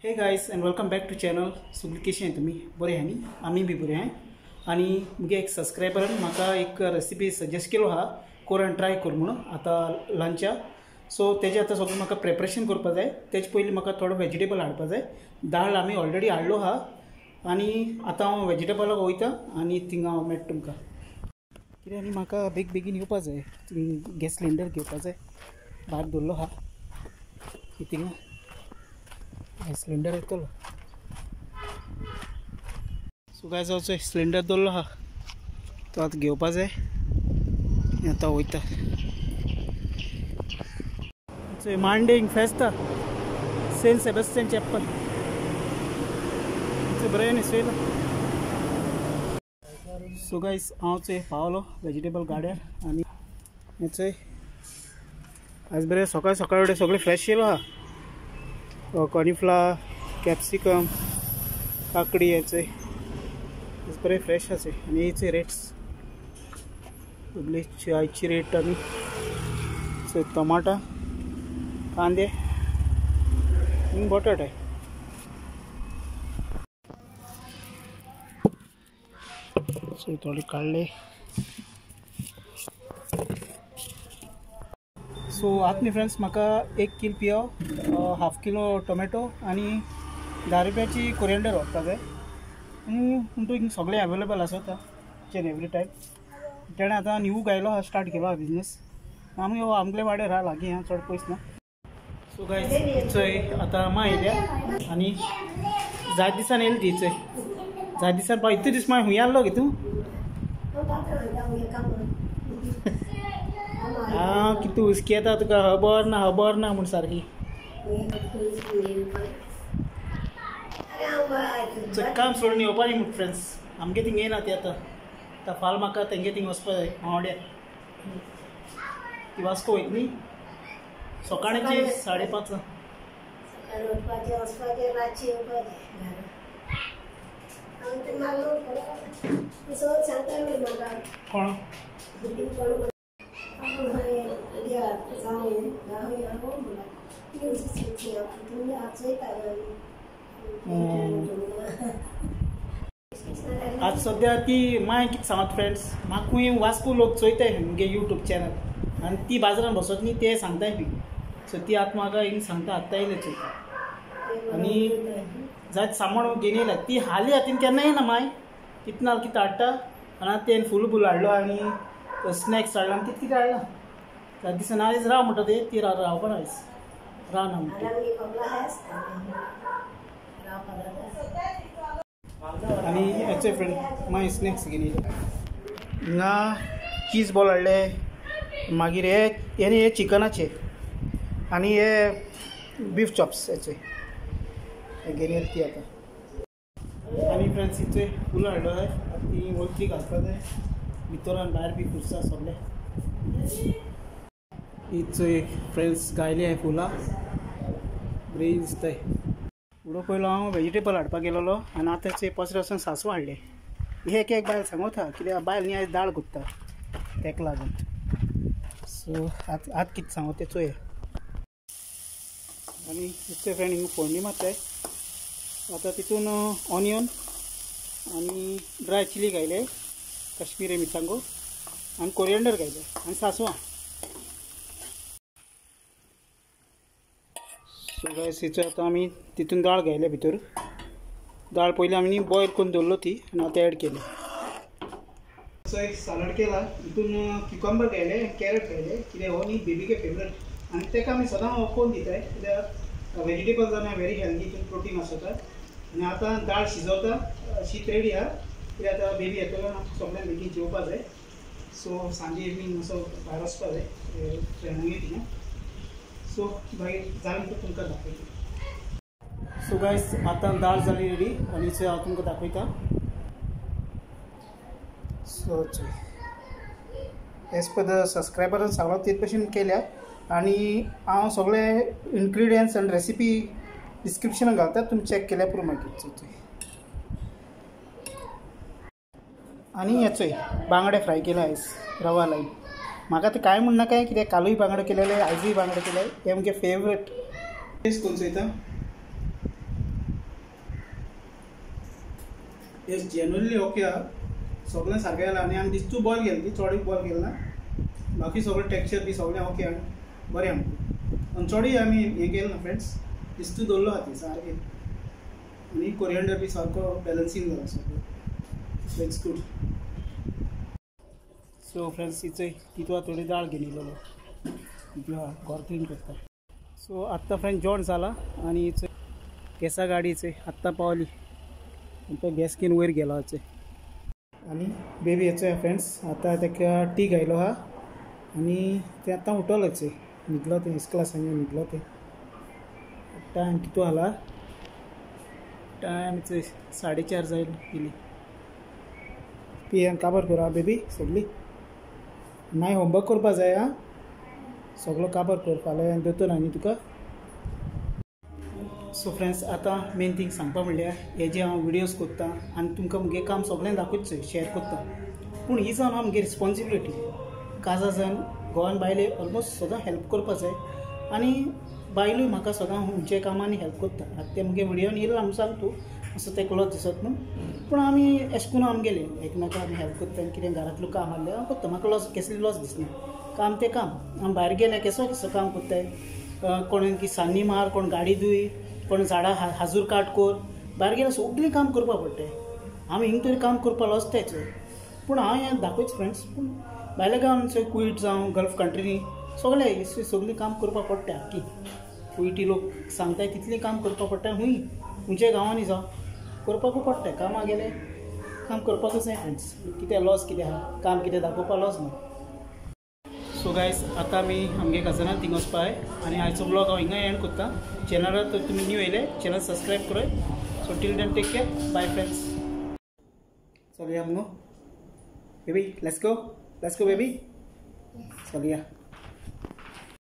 Hey guys and welcome back to channel. सगळीं कशें तुमी बरें आहा न्ही? आमी बी बरें आहाय. आनी मुगे एक सबस्क्रायबरान म्हाका एक रेसिपी सजेस्ट केलो आहा, कर आनी ट्राय कर म्हणून आतां लंचा. सो तेजें आतां सगळें म्हाका प्रेपरेशन करपा जाय. तेजे पयलीं म्हाका थोडो वेजिटेबल हाडपा जाय. दाळ आमी ऑलरेडी हाडलो आहा आनी आतां हांव वेजिटेबलाक वयता आनी थिंगा हांव मेळटा तुमकां. कितें आनी म्हाका बेग बेगीन येवपा जाय, गॅस सिलिंडर घेवपा जाय, भायर दवरलो आहा थिंगा सिलिंडर येतलो. सो गायज हांव सिलिंडर दवरलो आहा, तो आतां घेवपा जाय, आतां वयता. मांडे फेस्ता सेंट सेबेस्टियन चॅपल बरें न्ही चोयला. सो गायज हांव चोय पावलो वेजिटेबल गार्डन आनी हें चोय आज बरें सकाळ सकाळ कडेन सगळें फ्रेश येयलो आहा. कॉर्नफ्लावर, कॅप्सिकम, काकडी हें बरें फ्रेश आसा. आनी हेचे रेट्स सगळी आयची रेट. आनी टमाटा, कांदे आनी बटाटे. सो थोडे काडले. सो आतां न्ही फ्रेंड्स म्हाका 1 किल पियाव, हाफ किलो टोमॅटो आनी 10 रुपयाची कोरियंडर व्हरपा जाय. म्हणटकीर सगळें अवेलेबल आसता इच एन एवरी टायम. तेणें आतां न्यू गायलो आहा, स्टार्ट केलो आहा बिजनेस. आमी आमगेले वाड्यार आहा, लागीं आहा, चड पयस ना. सो गायज चोय आतां मां येयल्या आनी जाय दिसान येयली ती. चोय जाय दिसान पळय इतले दीस मागीर खूंय आहलो गे तूं? आं कितू हुस्की येता तुका, खबर ना खबर ना म्हूण सारकी. काम सोडून येवपा न्ही म्हूण फ्रेंड्स, आमगे थिंग येयना ती आतां. आतां फाल्यां म्हाका तेंगे थिंग वचपा जाय मावड्या. ती वास्को वयता न्ही सकाळचे 5:30. कोण? आज सद्या ती माय कितें सांगत फ्रेंड्स, म्हाका वास्को लोक चोयताय मुगे यूट्यूब चॅनल आनी ती बाजारान बसत न्ही ते सांगताय बी. सो ती आतां म्हाका हिंग सांगता, आत्तां येयले चोयता. आनी जायत सामान घेवन येयल्या ती हाली हातीन केन्ना येयना माय, कितें ना कितें हाडटा. आनी आतां तेणें फूल बुल हाडलो आनी स्नॅक्स हाडला आनी कितें कितें हाडलां. त्या दिसान आयज राव म्हणटा ते, ती रावपा आयज राव ना म्हणटा. आनी हेचे फ्रेंड मागीर स्नॅक्स घेवन येयले. हिंगा चीज बॉल हाडले, मागीर हे हे हे चिकनाचे आनी हे बीफ चॉप्स हेचे घेवन येयले ती आतां. आनी फ्रेंड्स हिचे फुलां हाडलो जाय, आतां ती वळखी घालपा जाय भितर आनी भायर बी खुर्सा सगळे. हिचे फ्रेंड्स गायले आहे फुलां बरी दिसताय. उडो पयलो हांव वेजिटेबल हाडपाक गेलोलो आनी आतां चोय पसऱ्यार वचून सासवां हाडलें. हे एक एक बायल सांगता कित्याक बायल न्ही आयज दाळ कोत्ता तेका लागून. सो आतां आतां कितें सांगता तें चोया. आनी हिचे फ्रेंड हिंगा फोडणी मारताय आतां. तितून ऑनियन आनी ड्राय चिली घायले, काश्मीरी मिरसांगो आनी कोरियंडर घायले आनी सासवां. सो गायस हिचो आतां आमी तितून दाळ घायल्या भितर. दाळ पयलीं आमी बॉयल करून दवरलो ती आनी आतां एड केली. सो एक सालड केला, हितून क्युकंबर घायले, कॅरट घायले, कित्याक हो न्ही बेबीके फेवरेट आनी ताका आमी सदां कोन्न दिताय कित्याक वेजिटेबल्स आनी व्हेरी हेल्दी, हितून प्रोटीन आसता. आनी आतां दाळ शिजोवता, शीत रेडी आहा कित्याक आतां बेबी येतलो आमकां सगळ्यांक बेगीन जेवपा जाय. सो सांजे इवनींग असो भायर वचपा जाय फ्रेंडांगेर थिंगा. सो मागीर जालें म्हणटकच तुमकां दाखयता. सो गायज आतां दाळ जाली रेडी आनी चोय हांव तुमकां दाखयता. सो चोय एज पर the सबस्क्रायबरान सांगलो ते भशेन केल्या आनी हांव सगळे इन्ग्रिडियंट्स आनी रेसिपी डिस्क्रिप्शनाक घालता, तुमी चॅक केल्यार पुरो मागीर. चोय आनी हे चोय बांगडे फ्राय केले आयज रवा लायन. म्हाका ते कांय म्हणना काय कित्याक कालूय बांगडे केलेले, आयजूय बांगडे केले, हे मुगे फेवरेट. टेस्ट करून चोयता. येस जेन्युनली ओके आहा, सगळें सारकें जालां. आनी आमी दिस्तू बॉयल केली ती, चडूय बॉयल केलें ना, बाकी सगळें टेक्स्चर बी सगळें ओके आहा, बरें आमकां. आनी चडूय आमी हें केलें ना फ्रेंड्स, दिस्तू दवरलो आहा ती सारकें. आनी कोरियंडर बी सारको बॅलन्सींग जाला सगळें, so it's good. So friends इचय तितू थोडी दाळ घेवन येयलेलो, तितू घर क्लीन करता. सो आत्तां फ्रेंड्स जेवण जालां आनी गॅसा गाडी चोय आत्तां पावली, तो गॅस घेवन वयर गेलो चोय. आनी बेबी येचो फ्रेंड्स आतां ताका टी घायलो आहा आनी तें आतां उठलो चोय, न्हिदलो तें इस्कॉलासान न्हिदलो तें. टायम कितू जाला, टायम चोय 4:30 जायल गेली. पियान काबार करा बेबी सगळी, मागीर होमवर्क करपा जाय आं, सगळो काबार कर, फाल्यां दोतोर आनी तुका. सो फ्रेंड्स आतां मेन थींग सांगपा म्हणल्यार हे जे हांव विडियोज करता आनी तुमकां मुगे काम सगळें दाखयत शेयर करता, पूण ही जावन आमगे रिस्पोन्सिबिलिटी काजा जावन गोवान बायले ऑलमोस्ट सदां हेल्प करपा जाय. आनी बायलूय म्हाका सदां खंयच्या कामांनी हेल्प करता. आतां ते मुगे विडियोन येयला आमी सांग तूं असो तेका लॉस दिसत न्हू, पूण आमी अशें करून आमगेले एकमेकाक आमी हेल्प करता. आनी कितें घरांतलो काम आहलें हांव करता, म्हाका लॉस केसली लॉस दिसना. काम तें काम, आमी भायर गेले केसो केसो काम करताय, कोण की सान्नी मार, कोण गाडी धुय, कोण झाडां हाजूर काट कर, भायर गेल्यार सगळीं काम करपा पडटा. आमी हिंग तरी काम करपा लजताय चोय, पूण हांव हें दाखयच फ्रेंड्स. पूण भायल्या गांवान चोय कुवेट जावं गल्फ कंट्रीनी सगळे सगळीं काम करपा पडटा. आख्खी कुवेटी लोक सांगताय तितलीं काम करपा पडटा, हुंय खंयच्या गांवांनी जावं करपाकूच पडटा. कामां गेले काम करपाकूच जाय फ्रेंड्स, कितें लॉस कितें आहा, काम कितें दाखोवपा लॉस ना. सो गायज आतां आमी आमगे कजनान थिंग वचपा जाय आनी आयचो ब्लॉग हांव हिंगा एंड करता. चॅनलार तर तुमी न्यू येयले चॅनल सबस्क्रायब कराय. So till then take care, bye friends. चलया मुगो baby, let's go, let's go baby, चलया.